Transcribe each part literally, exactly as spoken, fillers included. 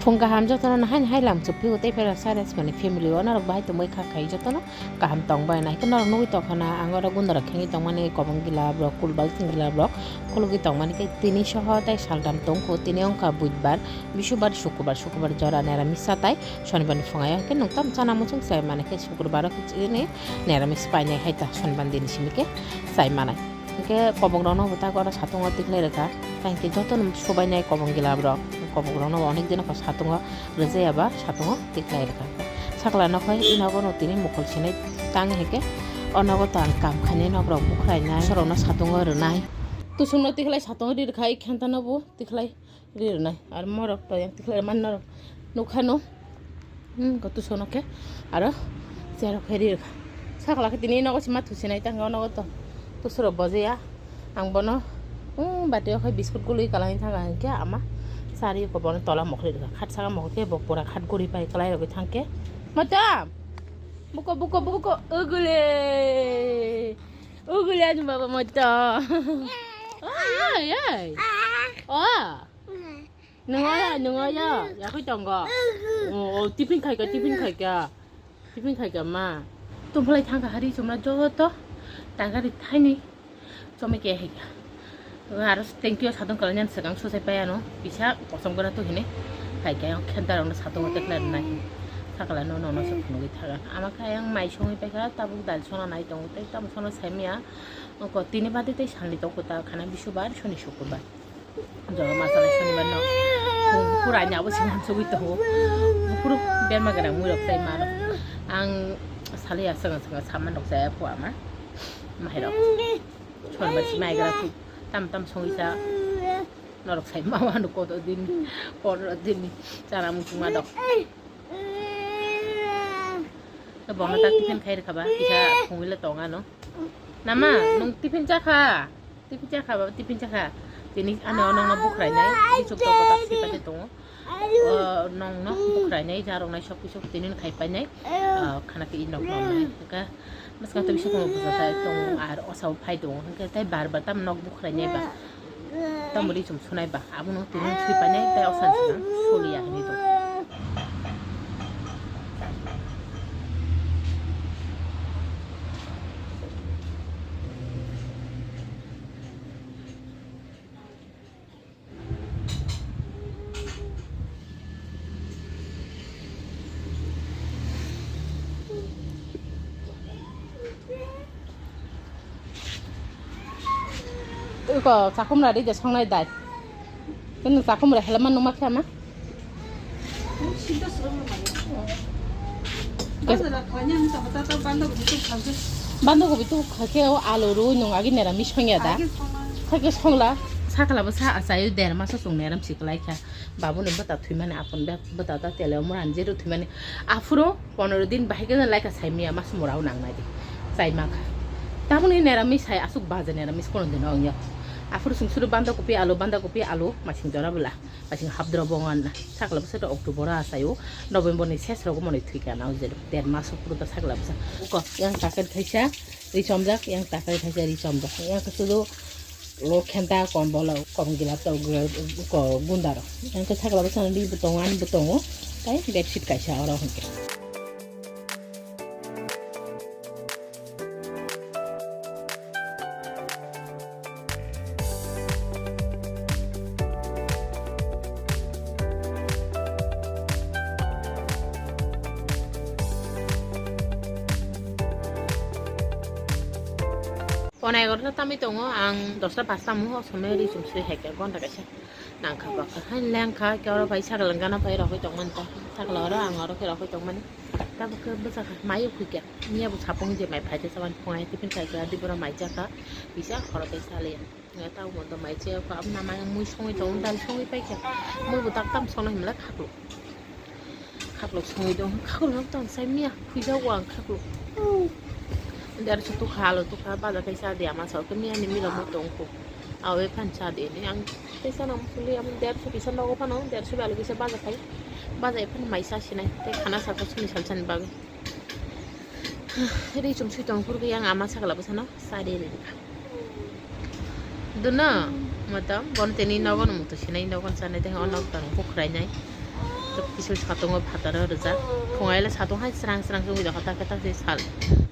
Phung kaham jotono nahai nahai lam chuphigo tei pera Cyrus mani family o norok bahai tongbai kha khai jotono kaham tongbai nai khe norok nugui tongkha na ang oro gunda rok khengwi tongmani kobong gila borok kulbal sing gila borok khulugui tongmani khe tini soho tei saltam tongkho tini wngkha buidbar bisubar sukubar sukubar jora nera misa tai sonibar ni phungai hwnkhe nung tam chana muchung chai mani khe sukurbar o khe chini nera misa painai hai ta sonibar dini simi khe chai manai. Hingke kobongrokno bo tak oro satungo tikhlai rwkha. Tei hingke jotono sobainai kobong gila borok. Kobongrokno bo onek dino kho satungo rwjaya ba satungo tikhlai rwkha. Sakla nokhai inogo no tini mokol sinai tang hingke o nogo to ang kam khainai nok rok bukhrainai sorokno satungo rwnai. Tusungno tikhlai satungo ri rwkha i khentano bo tikhlai. Ri rwnai. Ar morok to yang tikhlai man norok nukha no. Hmm, ko tuso no khe. Aro chair rok khe ri rwkha. Sakla khe tini nogo sima thusinai tang nogo to. Tuso rok bojaya. Ang bono, hmm, bati o khe biscuit gului kalai thanga hingkhe ama. Sari ko bono tola mokri rwkha. Khat saka mokri khe bo pura khat guri pai kalai rogwi thangkhe. Mata! Buko, buko, buko. Ugule! Ugule ani baba mata. Ay, ay, ay. Oh. Nungo ya, nungo ya. Yakui tongo. Oh, oh, tiffin khaika, tiffin khaika. Tiffin khaika ma. Tumplai thangka hari chumra joto. Tangkari thaini. Chomai khe haika. Aro thank you sadon kalanya swkang susai payano. Pisa kosom gora tu hini. Khaika yang khenta rong sadon hote khlai nai. Sakala no no no se phunugui thaga. Ama kha yang mai songwi paikha tabuk dal sona nai tongo. Tei tamo sono saimya. Oko tini bade tei salni tongkho ta khana bisubar soni sukurbar. Jora masala sonibar no. Pura ni abo sing hansugui tongo. Pura berma gana mui rok tai maro. Ang sali asang asang saman rok jaya pu ama. Mai rok. Sonibar si mai gara tu tam tam songisa. Norok sai mama no kodo din. Kodo din. Chana muchungma dok. Bono ta tiffin khai rwkha ba, kisa phungwi le tong ano. Nama, nung tiffin chakha? Tiffin chakha ba, tiffin chakha. Tini ano nongno bukhrainai, bichuk tok kotak sipate tongo. O nongno bukhrainai, jaroknai sok pisok tini khai painai. Ah, khana khe i nok nongnai. Ka, bwskang tei bisikung bujatai tongo, ar osao phai tongo. Hwnkhe tei bar bar tam nok bukhrainai ba. Tamoni chum sunai ba, abono tini sui painai, tei osan sina suliya hinwi tong. Iko chakhumra ri de songnai dai. Kunu chakhumra helma numa khama. Banda gobi tu khake o alu ru nung agi nera mi songya da. Khake songla sakla bo sa achayu der masa song neram siklai kha. Babu ni bata thwimani apun bata ta tele mo ranjeru thwimani afuro. Pondro din bahai khe laika sai miya mas murao nang nai di. Sai ma kha. Tamoni nera mi sai asuk baja nera mi kono din ong ya. Aphuru sung suru banda kopi alu, banda kopi alu, masing jora bwla. Masing habdra bongan na. Sakla bwsa to October a sayo. November ni ses rogo moni thwi ka na ujero. Der mas puru ta sakla bwsa. Ko yang taket khaisa ri chomjak, yang taket khaisa ri chomjak. Yang kesudo Lo khenta kombolo kom gila to ko gundaro. Ang khe sakla bwsano di butong ani butongo tai bedsheet kaisa oro hwnkhe. Pona egarota tamwi tongo, ang dosta pasta mungha o somoi ri chum sui hai khe gonta kaisa nang kha bakha hai leng kha khe oro pai sakla gana pai rok oi tong mani ta sakla oro ang oro khe rok oi tong mani. Tabuk khe bwsa kha mai oi kha miya bo sapung je mai phai khe chamani phungai tiffin khai kha dibora mai cha kha kisa khoro tei saliya. Nga tau moto mai che ko abna mai mui songwi tong dal songwi pai kha mui bo tak tam songna himla khaklo. Khaklok songwi tong, khaklok tong sai miya, khuijak o ang khaklok. Derso tukha, alo tukha, baja kaisa de ama sao khe miya ni mila mo tong kho. Awe phan cha de ni ang kaisa nang suli amo derso kisa nogo phano, derso bai alo kisa baja khai. Baja ephano mai sa sinai, tei khana saka suni sal sani bagwi. Ri chum sui tong phuru khe yang ama sakla bwsano sa de ni. Duna. Motom, bon tini nogo no mutu sinai nogo no chanai tei o nok tang bukhrainai. Tok kisu satungo phataro rijak. Phungaila satung hai srang srang wngwi rokha tak tak se sal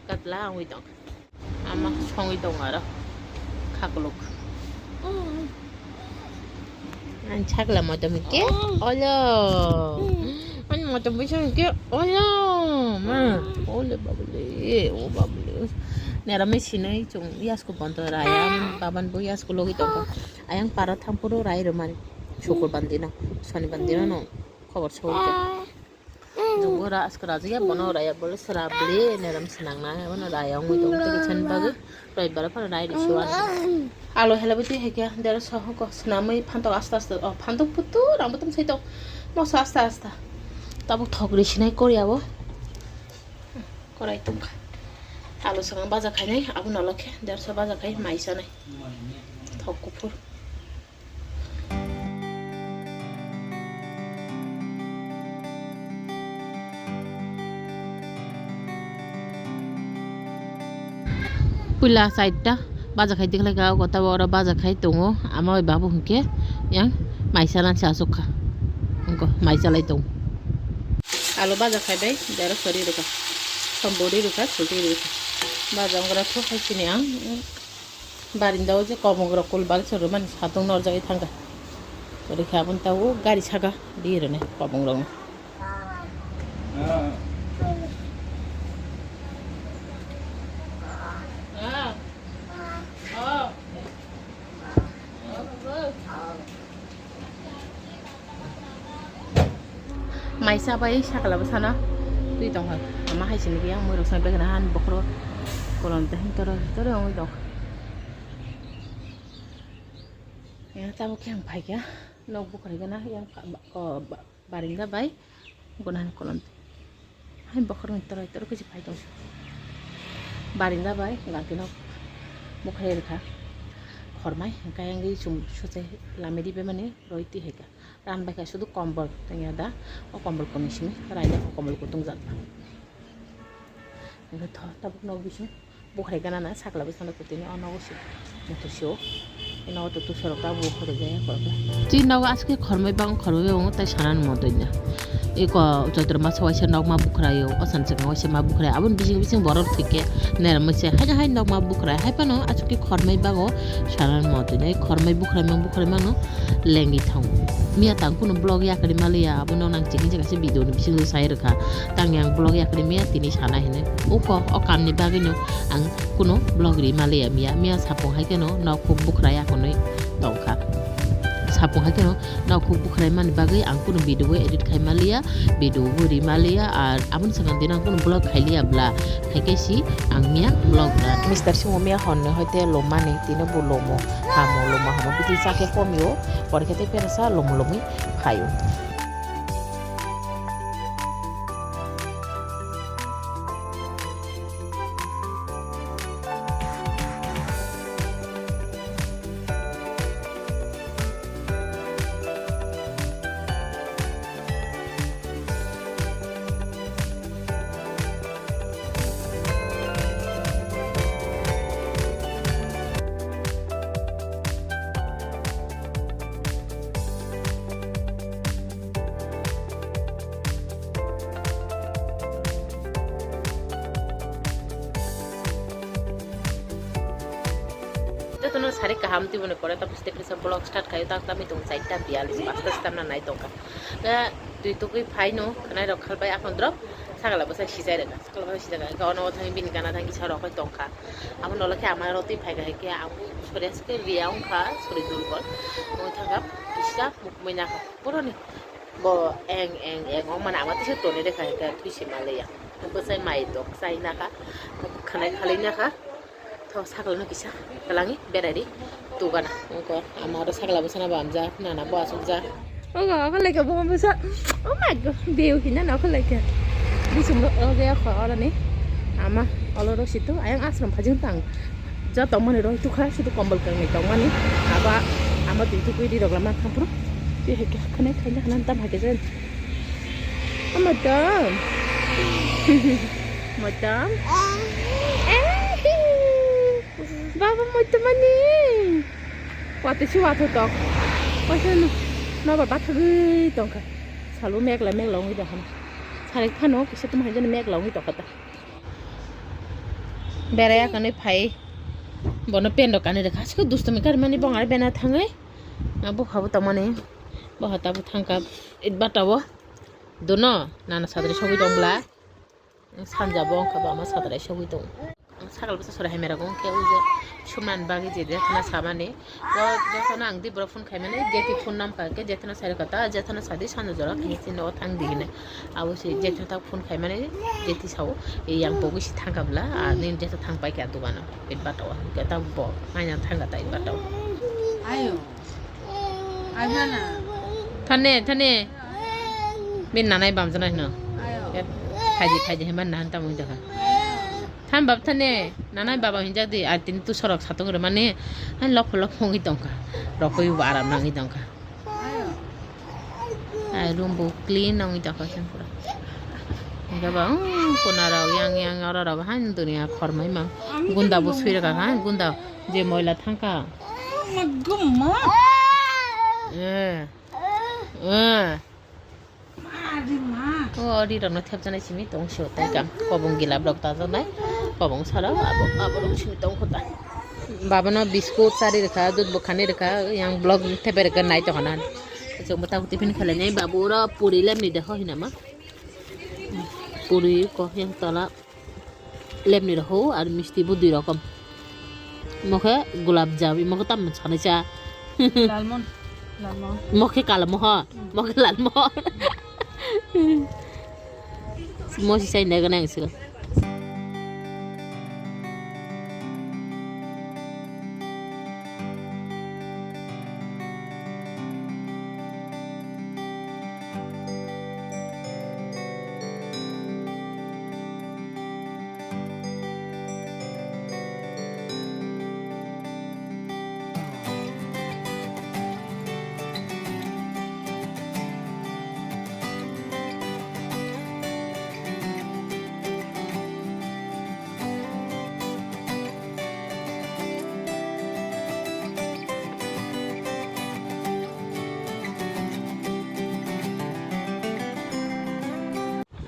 katla wngwi tong. Ama songwi tong aro khakluk. Ang chakla motom ke olo. Ang motom bising ke olo. Ma, ole babule, o babule. Nera me sinai chung yas ko bonto raya. Baban bo yas ko logi tong. Ayang para thampuro rai romani. Sukur bandino, soni bandino no khobor soi ke. Nungbo ra asko raja ya bono raya bole sera bole neram senang na bono raya ongoi tong tei sen bagwi roi bara phano rai risi wan. Alo hela bwtwi hai khe dera soho ko senamwi phantok asta asta o phantok putu rang butum sai tong moso asta asta tabuk thok risinai koriya bo korai tongkha. Alo sangang baja khainai abo nolo khe dera so baja khai mai sanai thok kuphur. Puila side ta baja khai tikhlai ka, ogo tabo oro baja khai tongo. Ama bai babu hwnkhe yang maisa lansi asuk kha. Wngkha maisa lai tong. Alo baja khai bai dero sori rwkha. Sombori rwkha, sori rwkha. Baja ongora thok hai sini ang. Barinda o je kobong rok kulbal chwrwmani satung norjagwi thangkha. Ori khe aboni tabuk gari saka di rwnai kobong rok. Maisa bai sakla bwsano twi tongkha. Ama hai sini yang mui rok sai begna han bokhro kolom teh toro toro ongoi tong. Yang tabuk yang phaikha nok bukhari gana yang barinda bai guna han kolom teh. Hai bokhorni torai toro khe se phai tong. Barinda bai gantino bukhai rwkha. Khormai hwnkhe ayang ri chum suchai lamiri bemani roi twi hai kha. Ran bai kha sudu kombol tongya da. O kombol kuni simi raida o kombol kutung jat. Hwnkhe tho tabuk nok bising. Bukhrai gana na sakla bwsano kutini o nogo se muthusio. Ino o tutu sorok ta bukhrai gaya korokla. Twi nogo aske khormai bang khormai bang tai sanani montoi na. Iko Chaitra masa waisa nok ma bukhraio, o san chikang waisa ma bukhrai. Aboni bising bising borok thwike nera mese hai hai nok ma bukhrai. Hai phano aske khormai bago sanani montoi na. Khormai bukhrai mang bukhrai mano lengwi thango. Miya tang kuno vlog yakari maliya, abono nang chikang chikang se video ni bising sai rwkha. Tang yang vlog yakari miya tini sana hine. Uko o kamni bagwino ang kuno vlog ri maliya miya. Miya sapung hai keno nok khuk bukhrai akonoi tongkha. Sapung hai keno nok khuk bukhrai mani bagwi ang kuno video edit khai maliya, video bo ri maliya, ar aboni sakang dino ang kuno vlog khai liya bla. Hai khe si ang miya vlog ra. Mister Simo miya honni hoite lomani tino bo lomo hamo lomo hamo biti chakhe pomio, pore khe tei perasa lomo lomwi phaio. Jotono sari kaham tiboni pore, tapos tei kaisa vlog start khaio, tak tami tong chaita biyalis, pasta se tamna nai tongkha. Da twi tugwi phaino, khwnai rok khalbai akhon drop, sakala bwsa sijai rega, sakala bwsa sijai rega, ono thang bini gana thang kisa rok tongkha. Amo nolo khe ama rotwi phaikha hai khe, ang sori aske riya wngkha, sori durbol, wngwi thangkha, kisa mukmui nakha, boroni bo eng eng eng wngmani ama tisa toni rega hai khe, thwi sima liya. Bwsai mai tok chai nakha, khwnai khalai nakha. Tho sakla no kisa kwlangwi berai ri tugana. Wngkha ama oro sakla bwsano bo amjak, nana bo asukjak. Ogo ogo lekha bo bwsa. Oh my God, beu hina no ogo lekha. Bising ro ogo ya kho oro ni. Ama olo ro situ ayang asram phajing tang. Ja tongmani roi tukha sudu kombol kangni tongmani. Aba ama twi tukui ri rok lama khampro. Twi hai khe khwnai khaina hana tam hai khe jen. Madam. Madam. Eh. Baba, madam ani. Watwi si watho tok. Waisa no, nobar bathagwi tongkha. Salo megla megla wngwi tongkha. Salai phano kisa tamo hai jani megla wngwi tongkha ta. Berai akanwi phai. Bono pen rok kanwi rwkha. Aswk dustumi karimani bong ari bena thangwi. Bokha bo tongmani. Bokha tabuk thangkha. It batawo. Dono nana sadri sogwi tong bwla. Sanja bo wngkha bo ama sadrai sogwi tongo. Sakal bwsa sora hai merok wngkhe o je sumnani bagwi je jethana samani. O jethana ang di borok phone khaimani, jethi phone namkha khe jethana sai rwkha ta, jethana sadi sanja jora khaini chini o thang di hinwi. Abo se jethana ta phone khaimani, jethi sao, e yang pogwi se thangkha bwla, a nini jetha thang paikha dogano, it batawo, hwnkhe ta bo maina thangkha ta it batawo. Ayo. Thane, thane. Bini nanai bamjana hino. Khaji, khaji hema nan tamo wngjakha. Tham bab thane, nanai baba hinjak di, ar tini tu sorok satung rwmani, hai lopho lopho wngwi tongkha. Rokoi bo aram nangwi tongkha. Ai room bo clean wngwi tongkha chwng pura. Hingke ba, hmm, kuna rok yang yang oro rok hai dunia khormai mang. Gunda bo sui rwkha ha, gunda je moila thangkha. Eh. Eh. O ri rok no thepjanai simi tong sio tai kam. Kobong gilab rok tajaknai. Kobong sara abo, abo rok simi tong kho ta. Baba no biskut chari rwkha, dud bo khani rwkha, yang vlog thepai rwkha nai tongkha na. Chwng bo tabuk tiffin khlainai, babu oro puri lemni de ho hinama. Puri ko yang tola. Lemni rok ho, ar misti bo dui rokom. Mokhe gulab jam, mokhe tam sanai cha. Lalmon, lalmon. Mokhe kalmo ho, mokhe lalmon. Mosi sai nai ganang sila.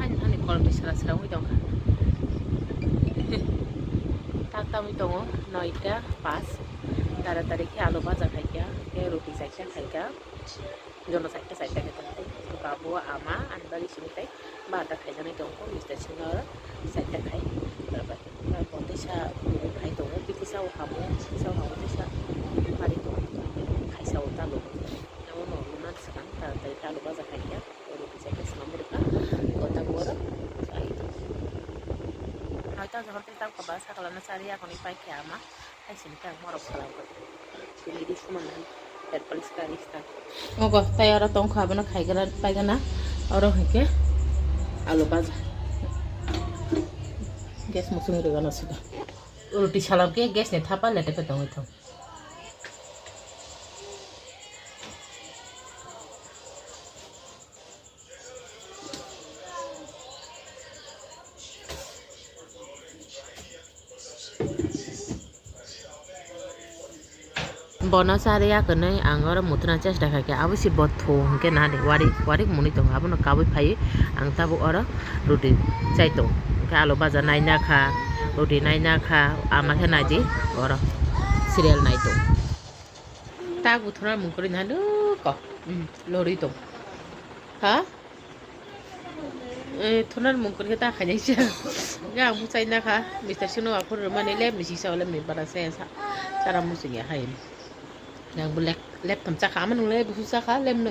Ani, ani kolom sara sara wngwi tongkha. Tak tamwi tongo noita pas. Tara tari khe alu baja khaikha, khe roti chaikha khaikha. Jono chaikha chaikha khe tongkha. Babu, ama, ani bagwi simi tai bata khaijaknai tongkha, mister sino chaikha khai. Bo teisa phai tongo, bitisa o hamo, bitisa o hamo teisa pari tongo, khaisa o talo. Abono luna swkang, tara tari talo baja khaikha. Oro kisa khe swnam rwkha, gota boro. Hai ta jahor tei ta khaba sakala na chari yakoni paikha ama, hai sini ta morok salam ko. Tini di suman hai, hair polish ka rista. Ogo, tai oro tongkha, abono khaigala paigana, oro hwnkhe alu baja. Gas musung rwgana sida. Roti salam khe gas ni thapa lete pe tongwi thong. Bono chari ya kwnwi ang oro muthuna chesta khaikha, abo se bo thu hwnkhe nadi warik warik mwnwi tongo, abono kabui phaiwi ang tabuk oro roti chai tongo, hwnkhe alu baja naina kha, roti naina kha, ama khe naidi oro serial nai tongo. Tak bo thuna mung kwrwi nai nuko, lorwi tongo. Ha? Eh, thunar mung kwrwi khe ta khainai se. Ga ang bwchai na kha, mister sino aphuru rwmani lem ni sisa o lem ni bara se sa. Chara muchung ya hai. Ga ang bo lek, lek tham cha kha, ama nung lek busu cha kha, lem ni.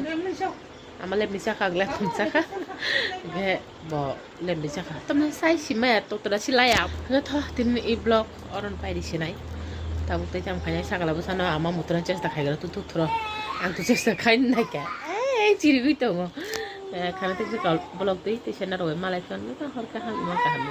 Ama lem ni cha kha, ang lek tham cha kha. Ge bo lem ni cha kha. Tamna sai si maya to tora si laya. Ga tho tin i vlog oron pai ri sinai. Tabuk tei tam khainai sakala bwsano ama muthuna chesta khai gra tu tu thro. Ang tu chesta khai nai kha. Eh, chirigwi tongo. Eh, khana tei kal vlog tei tei sena roi malai kan ka hor kaham ma kaham.